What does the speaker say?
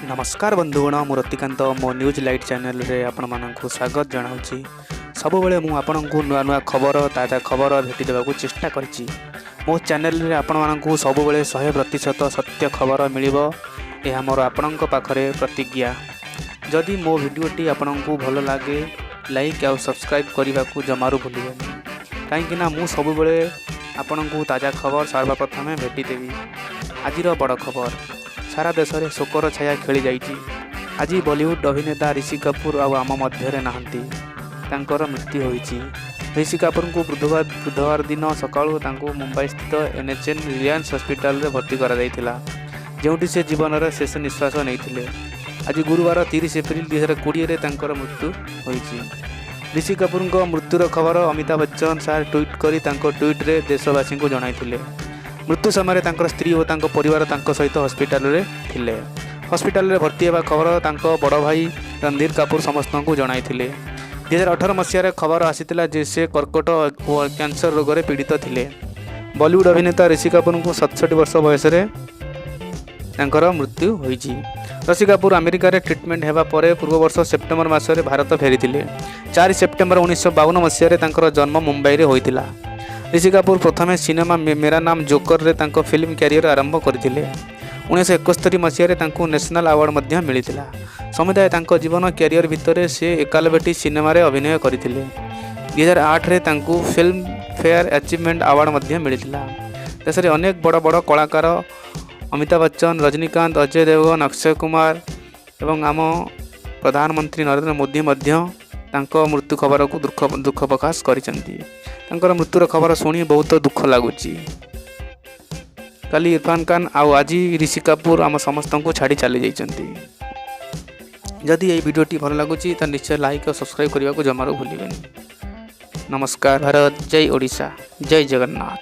ନମସ୍କାର ବନ୍ଧୁଗଣ, ମୁଁ ରତିକାନ୍ତ। ମୋ ନ୍ୟୁଜ୍ ଲାଇଟ୍ ଚ୍ୟାନେଲରେ ଆପଣମାନଙ୍କୁ ସ୍ୱାଗତ ଜଣାଉଛି। ସବୁବେଳେ ମୁଁ ଆପଣଙ୍କୁ ନୂଆ ନୂଆ ଖବର, ତାଜା ଖବର ଭେଟି ଦେବାକୁ ଚେଷ୍ଟା କରିଛି। ମୋ ଚ୍ୟାନେଲରେ ଆପଣମାନଙ୍କୁ ସବୁବେଳେ 100% ସତ୍ୟ ଖବର ମିଳିବ, ଏହା ମୋର ଆପଣଙ୍କ ପାଖରେ ପ୍ରତିଜ୍ଞା। ଯଦି ମୋ ଭିଡ଼ିଓଟି ଆପଣଙ୍କୁ ଭଲ ଲାଗେ, ଲାଇକ୍ ଆଉ ସବସ୍କ୍ରାଇବ୍ କରିବାକୁ ଜମାରୁ ଭୁଲିବେନି, କାହିଁକିନା ମୁଁ ସବୁବେଳେ ଆପଣଙ୍କୁ ତାଜା ଖବର ସର୍ବପ୍ରଥମେ ଭେଟି ଦେବି। ଆଜିର ବଡ଼ ଖବର, ସାରା ଦେଶରେ ଶୋକର ଛାୟା ଖେଳିଯାଇଛି। ଆଜି ବଲିଉଡ଼ ଅଭିନେତା ଋଷି କପୁର ଆଉ ଆମ ମଧ୍ୟରେ ନାହାନ୍ତି। ତାଙ୍କର ମୃତ୍ୟୁ ହୋଇଛି। ଋଷି କପୁରଙ୍କୁ ବୁଧବାର ଦିନ ସକାଳୁ ତାଙ୍କୁ ମୁମ୍ବାଇସ୍ଥିତ ଏନ୍ଏଚ୍ଏନ୍ ରିଲାଏନ୍ସ ହସ୍ପିଟାଲରେ ଭର୍ତ୍ତି କରାଯାଇଥିଲା, ଯେଉଁଠି ସେ ଜୀବନର ଶେଷ ନିଶ୍ୱାସ ନେଇଥିଲେ। ଆଜି ଗୁରୁବାର 30 ଏପ୍ରିଲ 2020ରେ ତାଙ୍କର ମୃତ୍ୟୁ ହୋଇଛି। ଋଷି କପୁରଙ୍କ ମୃତ୍ୟୁର ଖବର ଅମିତାଭ ବଚ୍ଚନ ସାର୍ ଟ୍ୱିଟ୍ କରି ତାଙ୍କ ଟ୍ୱିଟ୍ରେ ଦେଶବାସୀଙ୍କୁ ଜଣାଇଥିଲେ। ମୃତ୍ୟୁ ସମୟରେ ତାଙ୍କର ସ୍ତ୍ରୀ ଓ ତାଙ୍କ ପରିବାର ତାଙ୍କ ସହିତ ହସ୍ପିଟାଲରେ ଥିଲେ। ହସ୍ପିଟାଲରେ ଭର୍ତ୍ତି ହେବା ଖବର ତାଙ୍କ ବଡ଼ ଭାଇ ରଣଧୀର କାପୁର ସମସ୍ତଙ୍କୁ ଜଣାଇଥିଲେ। 2018 ମସିହାରେ ଖବର ଆସିଥିଲା ଯେ ସେ କର୍କଟ ଓ କ୍ୟାନ୍ସର ରୋଗରେ ପୀଡ଼ିତ ଥିଲେ। ବଲିଉଡ଼ ଅଭିନେତା ଋଷି କାପୁରଙ୍କୁ 67 ବର୍ଷ ବୟସରେ ତାଙ୍କର ମୃତ୍ୟୁ ହୋଇଛି। ଋଷି କାପୁର ଆମେରିକାରେ ଟ୍ରିଟମେଣ୍ଟ ହେବା ପରେ ପୂର୍ବବର୍ଷ ସେପ୍ଟେମ୍ବର ମାସରେ ଭାରତ ଫେରିଥିଲେ। 4 ସେପ୍ଟେମ୍ବର 1952 ମସିହାରେ ତାଙ୍କର ଜନ୍ମ ମୁମ୍ବାଇରେ ହୋଇଥିଲା। ଋଷି କାପୁର ପ୍ରଥମେ ସିନେମା ମେରା ନାମ ଜୋକରରେ ତାଙ୍କ ଫିଲ୍ମ କ୍ୟାରିୟର ଆରମ୍ଭ କରିଥିଲେ। 1971 ମସିହାରେ ତାଙ୍କୁ ନ୍ୟାସନାଲ୍ ଆୱାର୍ଡ଼ ମଧ୍ୟ ମିଳିଥିଲା। ସମୁଦାୟ ତାଙ୍କ ଜୀବନ କ୍ୟାରିୟର ଭିତରେ ସେ 91ଟି ସିନେମାରେ ଅଭିନୟ କରିଥିଲେ। 2008ରେ ତାଙ୍କୁ ଫିଲ୍ମ ଫେୟାର ଆଚିଭମେଣ୍ଟ ଆୱାର୍ଡ଼ ମଧ୍ୟ ମିଳିଥିଲା। ଦେଶରେ ଅନେକ ବଡ଼ ବଡ଼ କଳାକାର ଅମିତାଭ ବଚ୍ଚନ, ରଜନୀକାନ୍ତ, ଅଜୟ ଦେବଗନ, ଅକ୍ଷୟ କୁମାର ଏବଂ ଆମ ପ୍ରଧାନମନ୍ତ୍ରୀ ନରେନ୍ଦ୍ର ମୋଦି ମଧ୍ୟ ତାଙ୍କ ମୃତ୍ୟୁ ଖବରକୁ ଦୁଃଖ ପ୍ରକାଶ କରିଛନ୍ତି। ତାଙ୍କର ମୃତ୍ୟୁର ଖବର ଶୁଣି ବହୁତ ଦୁଃଖ ଲାଗୁଛି। କାଲି ଇରଫାନ ଖାନ ଆଉ ଆଜି ଋଷି କାପୁର ଆମ ସମସ୍ତଙ୍କୁ ଛାଡ଼ି ଚାଲି ଯାଇଛନ୍ତି। ଯଦି ଏଇ ଭିଡ଼ିଓଟି ଭଲ ଲାଗୁଛି, ତ ନିଶ୍ଚୟ ଲାଇକ୍ ଓ ସବସ୍କ୍ରାଇବ୍ କରିବାକୁ ଜମାରୁ ଭୁଲିବେନି। ନମସ୍କାର ଭାରତ, ଜୟ ଓଡ଼ିଶା, ଜୟ ଜଗନ୍ନାଥ।